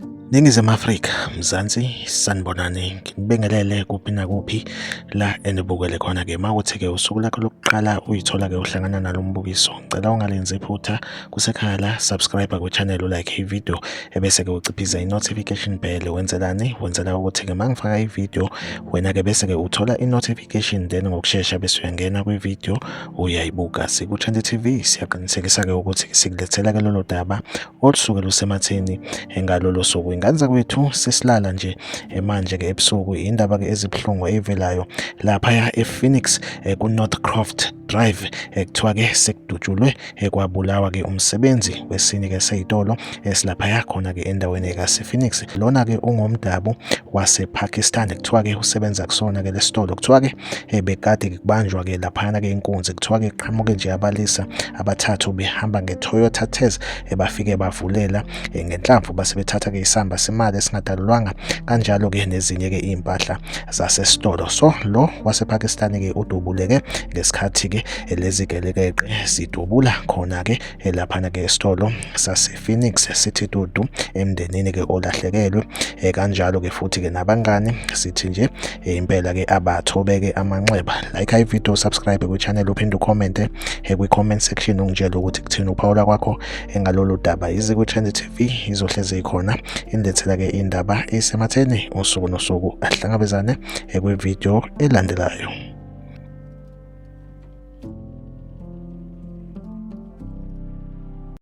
Ningizimu Afrika, Mzansi, sanibonani, nginibingelele kuphi nakuphi la enibukele khona-ke. Uma kuthi-ke usuku lakho lokuqala uyithola-ke uhlangana nalo mbukiso, ngicela ungalenzi iphutha kusekhaya la, subscribe kwi-channel, ulike i-video, ebese-ke uciphiza i-notification bell. Wenzelani? Wenzela ukuthi-ke uma ngifaka i-video, wena-ke bese-ke uthola i-notification, then ngokushesha bese uyangena kwi-video uyayibuka. Siku-Trend TV siyaqinisekisa-ke ukuthi sikulethela-ke lolo daba olusuke lusematheni ngalolo suku. Ingane zakwethu sesilala nje manje-ke ebusuku, indaba-ke ezibuhlungu eyivelayo laphaya ePhoenix ku-Northcroft Drive, kuthiwa-ke sekudutshulwe kwabulawa-ke umsebenzi wesinye-ke sey'tolo esilaphaya khona-ke endaweni kasePhoenix. Lona-ke ungomdabu wasePakistan, kuthiwa-ke usebenza kusona-ke lesitolo. Kuthiwa-ke bekade kubanjwa-ke laphayana-ke inkunzi, kuthiwa-ke qhamuke nje abalisa abathathu behamba nge-Toyota Tazz, bafike bavulela ngenhlamvu base bethatha-ke isamba semali esingadalulwanga, kanjalo-ke nezinye-ke iy'mpahla zasesitolo. So lo wasePakistan-ke udubuleke ngesikhathi-ke lezi gelekeqe zidubula khona-ke laphana-ke esitolo sasePhoenix. Sithi dudu emndenini-ke olahlekelwe, kanjalo-ke futhi-ke nabangani, sithi nje impela-ke abathobeke amanxeba. Like i-video, subscribe kwi-channel, uphinde ucommente kwi-comment section ungitshele ukuthi kuthini uphawula kwakho ngalolu daba. Yize kwi-Trend TV izohlezi ikhona inilethela-ke indaba esematheni usuku nosuku. Ahlangabezane kwi-video elandelayo.